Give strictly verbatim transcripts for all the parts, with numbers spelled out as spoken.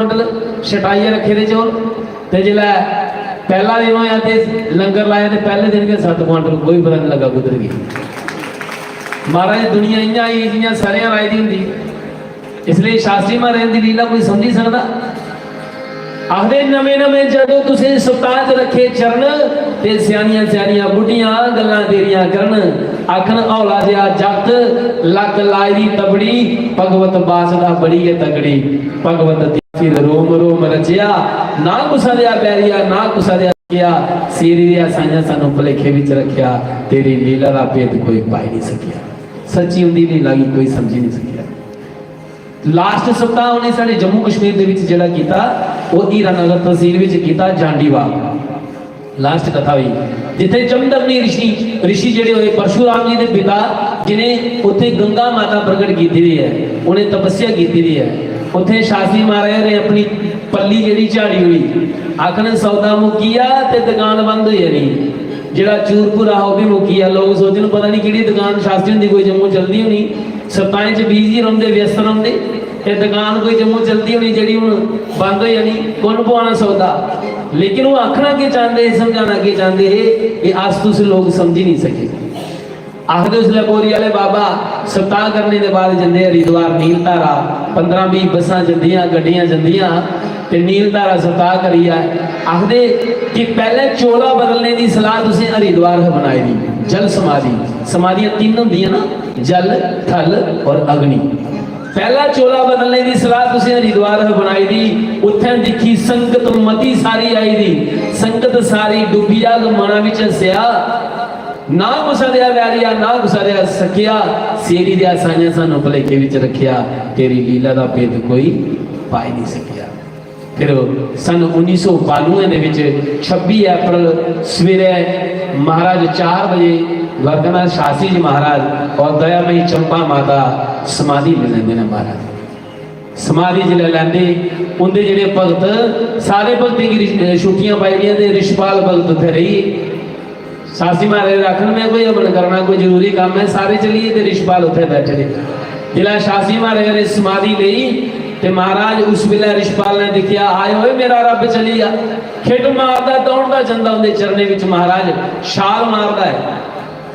Quintal छटाइयै रक्खे दे चौल। ते जिसलै पैह्ला दिन होया ते लंगर लाया ते पैह्ले दिन गै सत्त क्विंटल, कोई पता निं लग्गा कुद्धर गे। महाराज, दुनिया इ'यां आई जि'यां सरेआं राही दी होंदी। इसलेई शास्त्री महाराज दी लीला कोई समझी सकदा? आखदे, "नमें नमें जदों तुसें सप्ताह च रक्खे चरण, ते स्यानियां स्यानियां बुड्ढियां गल्लां तेरियां करन। आखन, हौला जेहा जागत, लक्क लाई दी तबड़ी, भगवत बास दा बड़ी गै तगड़ी। भगवत फिर रोम रोम रचेआ, ना कुसा देआ बैरिया, ना कुसा देआ सकेआ। सेरी देआ साइयां सानू भलेखे विच रखेआ, तेरी लीला दा भेद कोई पाई नहीं सकेआ।" सच्ची उंदी लीला गी कोई समझी नहीं सकेआ। लास्ट सप्ताह उ'नें साढ़े जम्मू कश्मीर दे विच जेह्ड़ा कीता, ओह् हीरानगर तहसील विच कीता, जांडी बाग। लास्ट कथा होई, जित्थे जमदग्नि ऋषि, ऋषि जेह्ड़े होए परशुराम जी दे पिता, जिनें उत्थे गंगा माता प्रगट कीती दी ऐ, उ'नें तपस्या कीती दी ऐ। उत्थे शास्त्री महाराज होरें अपनी पल्ली जेह्ड़ी झाड़ी ओड़ी, आखन, "सौदा मुक्की गेआ ते दकान बंद होई जानी।" जेह्ड़ा चूरपुरा हा, ओह् बी मुक्की गेआ। लोक सोचन, "पता नहीं केह्ड़ी दकान शास्त्री हुंदी कोई जम्मू चलदी होनी।" सप्ताहें च बिजी रौंह्दे, व्यस्त रौंह्दे, ते दकान कोई जम्मू चलदी होनी जेह्ड़ी हुन बंद होई जानी, कु'न पुआना सौदा? लेकिन ओह् आखना केह् चांह्दे हे, समझाना केह् चांह्दे हे, एह् अस तुस लोक समझी निं सके। आखदे उसलै बोरी आह्ले बाबा सप्ताह करने दे बाद जंदे हरिद्वार नील धारा, पंदरां बीह् बस्सां जंदियां, गड्डियां जंदियां, ते नील धारा सप्ताह करियै आखदे कि पैह्लें चोला बदलने दी सलाह तुसें हरिद्वार गै बनाई दी, जल समाधि, समाधियां तिन्न होंदियां ना, जल, थल और अग्नि। पैह्ला चोला बदलने दी सलाह तुसें हरिद्वार गै बनाई दी, उत्थें दिक्खी संगत मती सारी आई दी, संगत सारी डुब्बी जाग, मना विच हस्सेआ, "ना कुसा देआ वैरिया, ना कुसा देआ सकेआ, सेरी देआ साइयां सानू भलेखे विच रखेआ, तेरी लीला दा भेद कोई पाई नहीं सकेआ।" फिर सन उन्नीस सौ बानुए दे विच छब्बी अप्रैल सवेरे महाराज चार बजे द्वारकानाथ शास्त्री जी महाराज और दयामयी चंपा माता समाधि लेई लैंदे ने महाराज। समाधि जिसलै लैंदे, उंदे जेह्ड़े भगत, सारे भगतें गी रिश-, छुट्टियां पाई दियां ते रिशपाल भगत उत्थै रेही। शास्त्री महाराज होर आखन, "मैं कोई हवन करना, कोई जरूरी कम्म है।" सारे चली गे ते रिशपाल उत्थै बैठे दे। जिसलै शास्त्री महाराज होरें समाधि लेई ते महाराज उस बेल्लै रिशपाल ने दिक्खेआ, "हाय ओए, मेरा रब्ब चली गेआ।" खिट्ट मारदा, दौड़दा जंदा उंदे चरणें बिच महाराज छाल मारदा ऐ।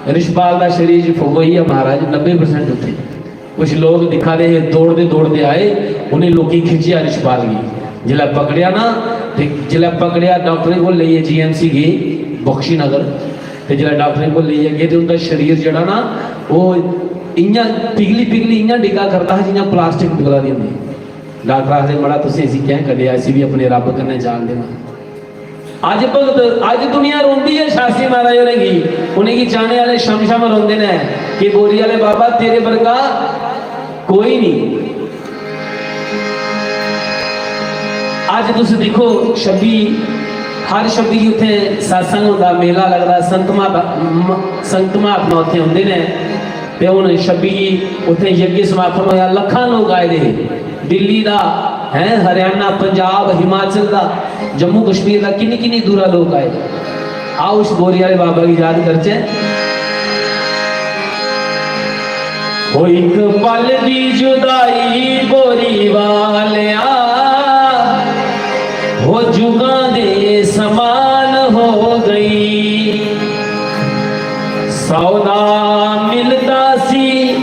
रिशपाल दा शरीर च फुक होई गेआ महाराज, नब्बे परसेंट उत्थै। कुछ लोक दिक्खा दे हे, दौड़दे दौड़दे आए, उ'नें लोकें खिच्चेआ रिशपाल गी। जिसलै पकड़ेआ ना, ते जिसलै पकड़ेआ डाक्टरें कोल लेइयै जीएमसी गे, बख्शी नगर, ते जिसलै डाक्टरें कोल लेइयै गे ते उं'दा शरीर जेह्ड़ा ना, ओह् इ'यां पिघली पिघली इ'यां डिग्गा करदा हा जि'यां प्लास्टिक पिघला दी होंदी। डाक्टर आखदे, "मड़ा, तुसें इसी कैं कड्ढेआ? इसी बी अपने रब्ब कन्नै जान देना।" अज्ज भगत, अज्ज दुनिया रोंदी ऐ शास्त्री महाराज होरें गी, उ'नेंगी चाहने आह्ले छम छम रोंदे न कि बोरी आह्ले बाबा, तेरे वर्गा कोई नहीं। अज्ज तुस दिक्खो, छब्बी, हर छब्बी गी उत्थें सत्संग होंदा, मेला लगदा, संत महात्मा, म-, संत महात्मा उत्थें औंदे न। ते हुन छब्बी गी उत्थें यज्ञ समापन होया, लक्खां लोक आए दे हे, दिल्ली दा, हैं, हरियाणा, पंजाब, हिमाचल दा, जम्मू कश्मीर दा, किन्नी किन्नी दूरा लोक आए। आओ, उस बोरी आह्ले बाबा गी याद करचै। ओ इक पल दी जुदाई बोरी वालेआ, ओ जुगां दे समान हो गई। सौदा मिलदा सी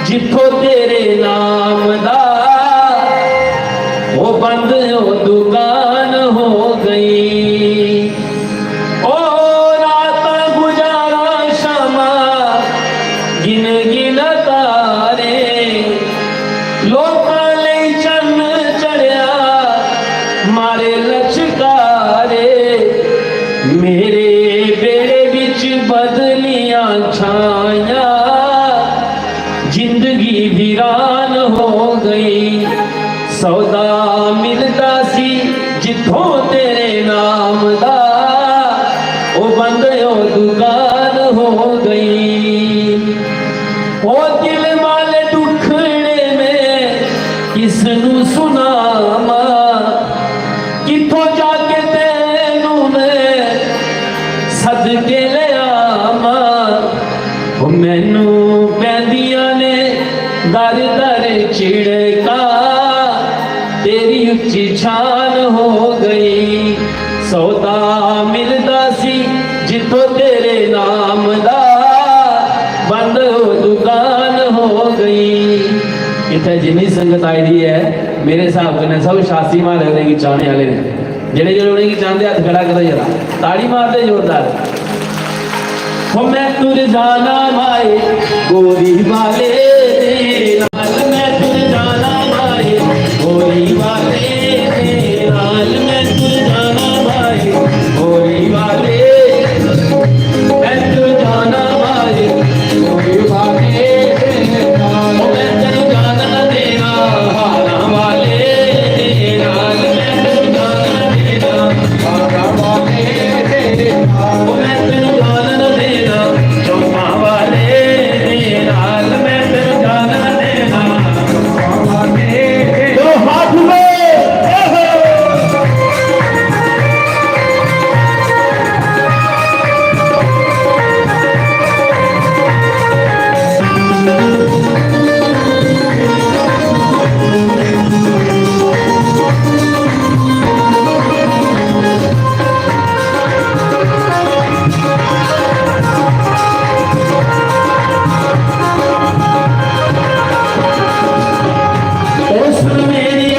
जित्थों तेरे नाम दा, ओ बंद ओ दुकान हो गई। ओ रातां गुजारां शामां गिन गिन तारे, लोकां लेई चन्न चढ़ेआ मारे लचकारे। मेरे बेड़े बिच बदलियां छाइयां, जिंदगी वीरान हो गई। सौदा मिलदा सी जित्थों तेरे नाम दा, ओ बंदयो दुकान हो गई। ओ दिल वाले दुखड़े में किसनू सुनावां, कित्थों जाके तैनू मैं सदके ले आवां। ओ मैनू पैंदियां ने दर दर चिड़कां, तेरी उच्ची शान हो गई। सौदा मिलदा सी जित्थों तेरे नाम दा, बंद हो दुकान हो गई। इत्थै जिन्नी संगत आई दी ऐ, मेरे स्हाब कन्नै सब शास्त्री महाराज होरें गी चाहने आह्ले न। जेह्ड़े जेह्ड़े उ'नेंगी चांह्दे, हत्थ खड़ा करो जरा, ताड़ी मारदे जोरदार। हो मैं तुर जाना माए गोरी वाले दे नाल, मैं तुर जाना माए गोरी वाले दे नाल, मैं तुर जाना माए गोरी वाले, मैं तुर जाना माए गोरी वाले दे नाल, मैं तुर जाना तेरा हारा वाले दे नाल, मैं तुर जाना तेरा हारा वाले दे नाल, मैं तुर जाना तेरा चौपा वाले दे नाल, मैं तेरे जाना दे नाल। दो हाथ उठाओ। ओ सुन मेरी,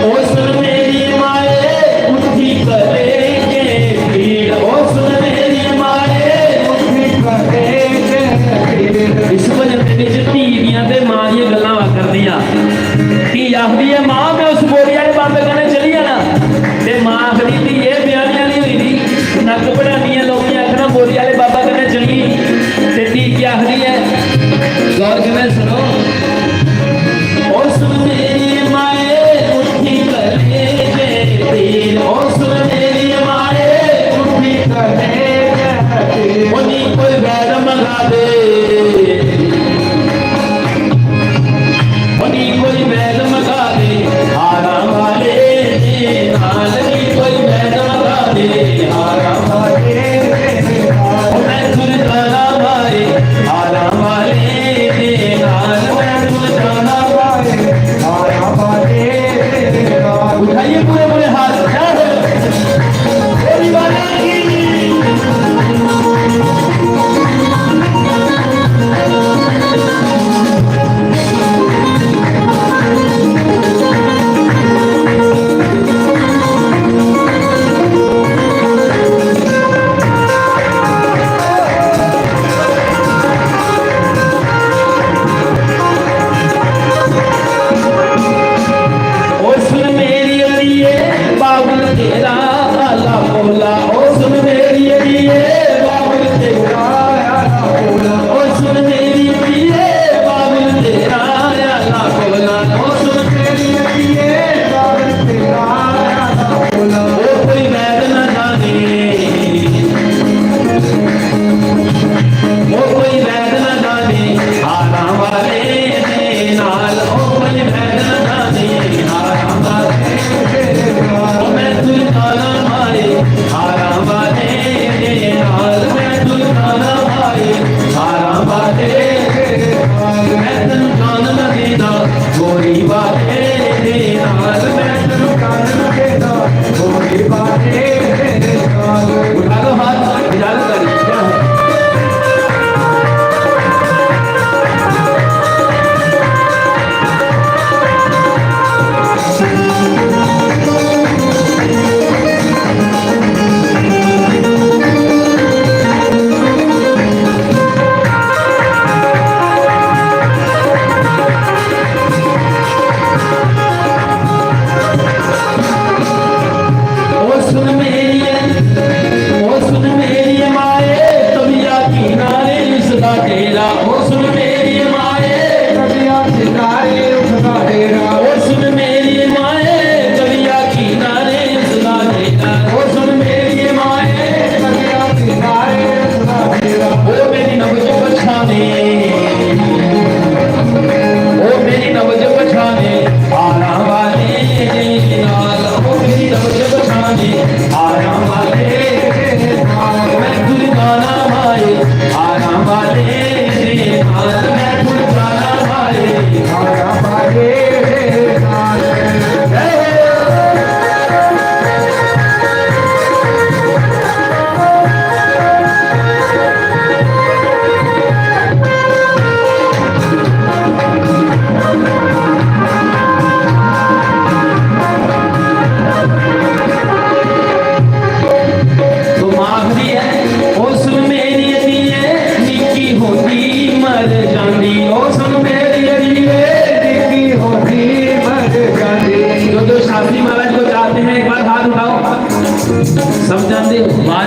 ओ सुन मेरी माए, उठी करेंगे पीड़। ओ सुन मेरी माए, उठी करेंगे पीड़। इस भजन दे विच धी दियां ते मां दियां गल्लां आवा करदियां। धी आखदी ऐ, "मां, मैं उस बोरी आह्ले बाबे कन्नै चली जाना।" ते मां आखदी, "धी, एह् ब्याह्ने आह्ली होई दी, नक्क बढ़ानी ऐ, लोकें आखना बोरी आह्ले बाबा कन्नै चली।" ते धी केह् आखदी ऐ, गौर कन्नै सुनो। ओ सुन मेरी माए, उठी करेंगे पीड़। ओ सुन मेरी माए, उठी करेंगे पीड़। ओ नी कोई वैद मंगा दे, ओ नी कोई वैद मंगा दे, हारा वाले दे नाल। नी कोई वैद मंगा दे, हारा वाले दे नाल। ओ मैं तुर जाना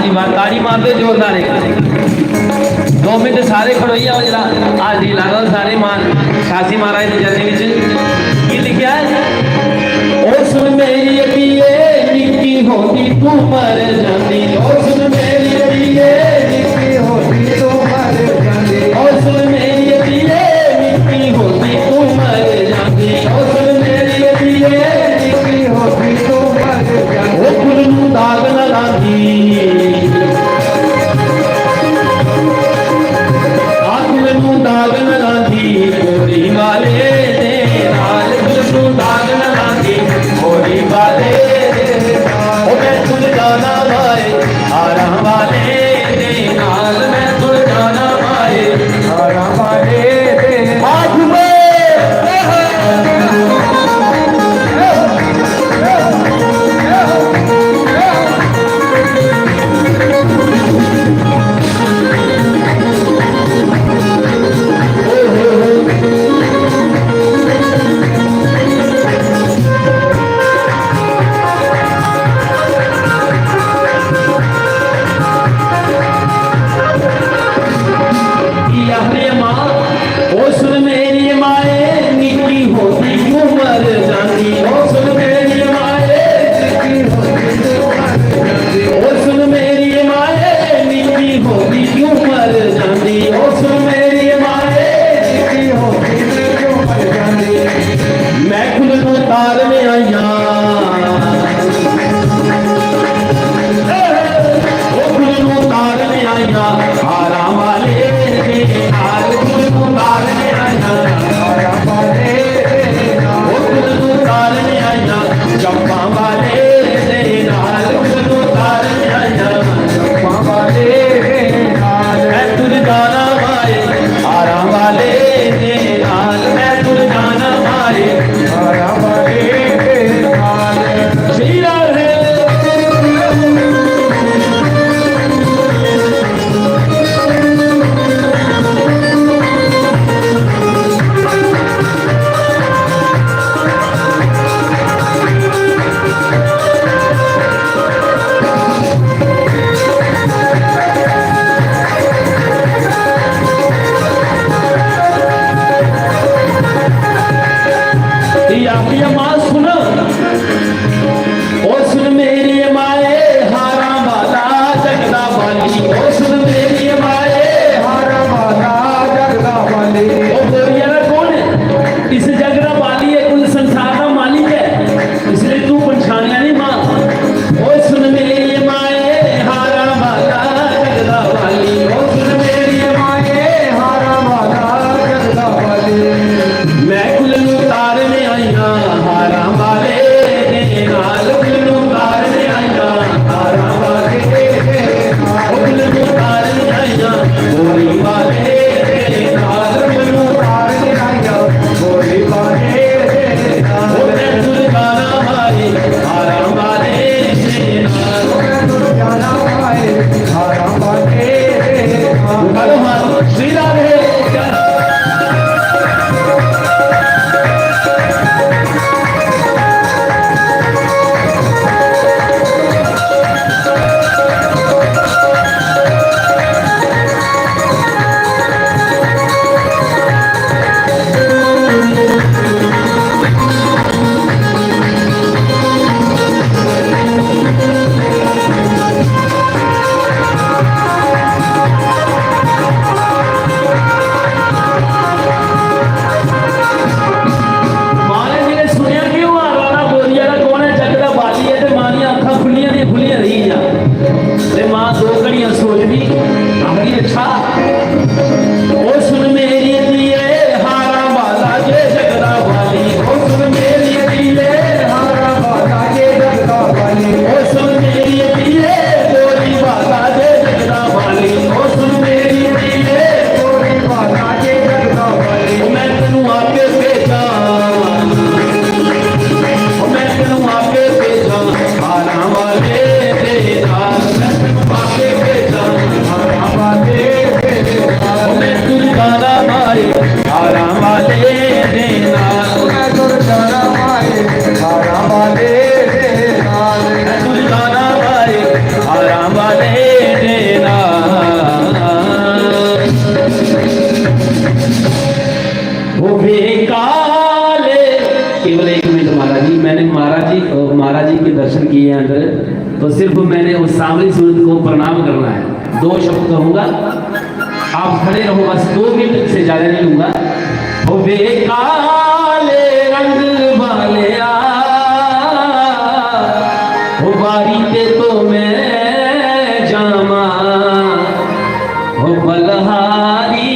ताड़ी मारदे जोरदार इक। दो मिंट सारे खड़ोई जाओ, जरा हाजरी ला दो सारे मान शासी महाराज दे चरणें विच। की लिखेआ ऐ? ओ सुन मेरी अड़िये, निक्की होंदी तू मर जांदी। ओ सुन मेरी अड़िये, निक्की होंदी तू मर जांदी। ओ सुन मेरी अड़िये, निक्की होंदी तू मर जांदी। ओ सुन मेरी अड़िये, निक्की होंदी तू मर जांदी। ओ फुल नू दाग ना लांदी। आ फुल नू दाग ना लांदी, गोरी वाले दे नाल। फुल नू दाग ना लांदी, गोरी वाले दे नाल। ओ मैं तुर जाना माए, हारां वाले दे नाल। मैं तुर जाना माए, हारां वाले दे नाल। आखने मां, ओ सुन मेरी माए, निक्की होंदी क्यों मर जांदी। ओ सुन मेरी माए, निक्की होंदी क्यों मर जांदी। ओ सुन मेरी माए, निक्की होंदी क्यों मर जांदी। ओ सुन मेरी माए, निक्की होंदी क्यों मर जांदी। मैं खुद को तारने आइया। ओ गुरु तारन आया, हारां वाले दे नाल। गुरु तारन आया, हारां वाले दे नाल। ओ गुरु तारन आया, चंपा वाले दे नाल। गुरु तारन आया, चंपा वाले दे नाल। मैं तुर जाना माए, हारां वाले दे नाल। मैं तुर जाना माए, हारां वाले दे नाल। श्री राधे। महाराज जी के दर्शन किए अंदर, तो सिर्फ मैंने उस सांवली सूरत को प्रणाम करना है। दो शब्द कहूंगा, आप खड़े रहो, बस दो मिनट से ज्यादा नहीं लूंगा। हो वे काले रंग वालिया, हो बारी ते तो मैं जामा, हो बलहारी,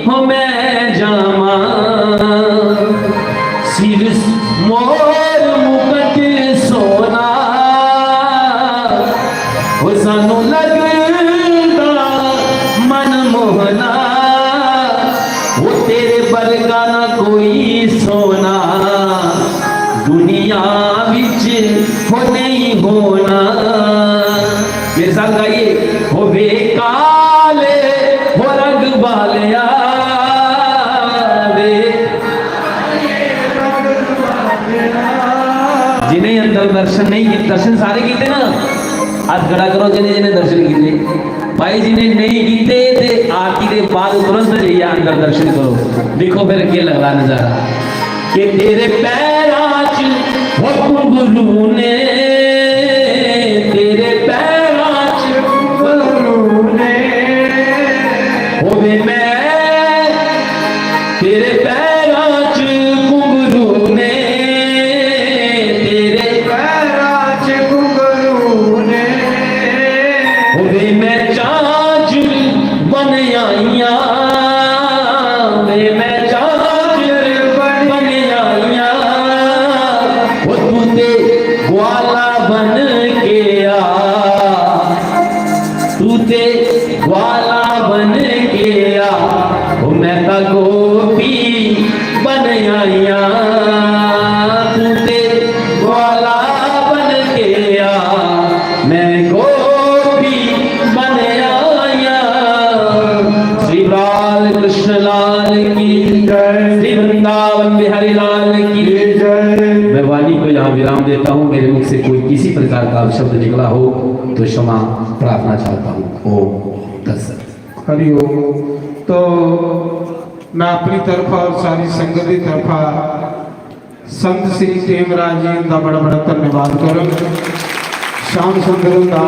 हो मैं जामा। सिर मोर मुकट सोना, ओ सानू लगदा मन मोहना, ओ तेरे बरगा ना कोई सोना दुनिया विच हो नहीं होना। मेरे साथ गाइए, हो वे काले, हो रंग बालिया वे। जिन्हें अंदर दर्शन नहीं कीते, दर्शन सारे कीते ना, हाथ खड़ा करो जिन्हें जिन्हें दर्शन कीते। भाई जिन्हें नहीं कीते ते आरती के बाद तुरंत जाइए अंदर दर्शन करो, देखो फिर के लगदा नजारा। कि तेरे पैरां च हो घुंघरू ने, तेरे पैरां च घुंघरू ने, होवे मैं तेरे पैरां च घुंघरू ने, तेरे पैरां च घुंघरू ने, होवे मैं चांच बन आइयां, वे मैं चांच बन आइयां। ओ तू ते ग्वाला बन के आ, तू ते ग्वाला बन के आ, ओ मैं ता गोपी बन आइयां। तू ते ग्वाला बन के आ, मैं गोपी बन आया। श्री बाल कृष्ण लाल की जय। श्री वृंदावन बिहारी लाल की जय। मैं वाणी को यहाँ विराम देता हूँ। मेरे मुख से कोई किसी प्रकार का अपशब्द निकला हो तो क्षमा प्रार्थना चाहता हूँ। ओम तत्सत। हरिओम। तो मैं अपनी तरफा और सारी संगत की तरफा संत श्री टेमराज जी हुंदा बड़ा बड़ा धन्यवाद करङ। श्याम सुंदर हुंदा,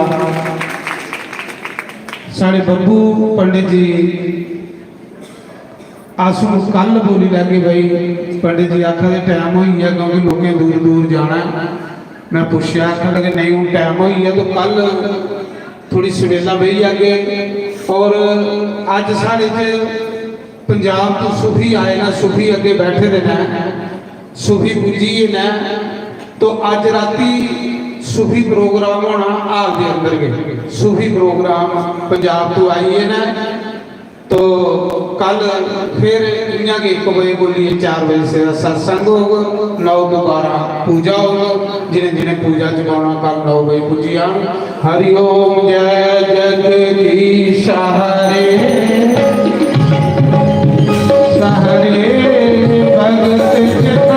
साढ़े बब्बू पंडित जी, अस हुन कल बोली लैगे भाई, पंडित जी आखा दे टाइम होई गेआ, क्योंकि लोकें दूर दूर जाना ऐ। मैं पुच्छेआ, आखन लगे, "नेईं, हुन टाइम होई गेआ, तो कल थोड़ी सवेला बेही जागे।" और अज्ज साढ़े च पंजाब तो सूफी आए ना, सूफी अग्गे बैठे दे न, सूफी पुज्जी गे न, तो अज्ज राती सूफी प्रोग्राम होना हाल दे अंदर गै। सूफी प्रोग्राम पंजाब तो आई गे न, तो कल फिर इ'यां गै इक बजे बोलियै चार बजे से सत्संग होग, नौ तो बारां पूजा होग। जिन्हें जिन्हें पूजा च पाना, कल नौ बजे पुज्जी जान। हरि ओम। जय जगदीश हरे, हरे भगत चित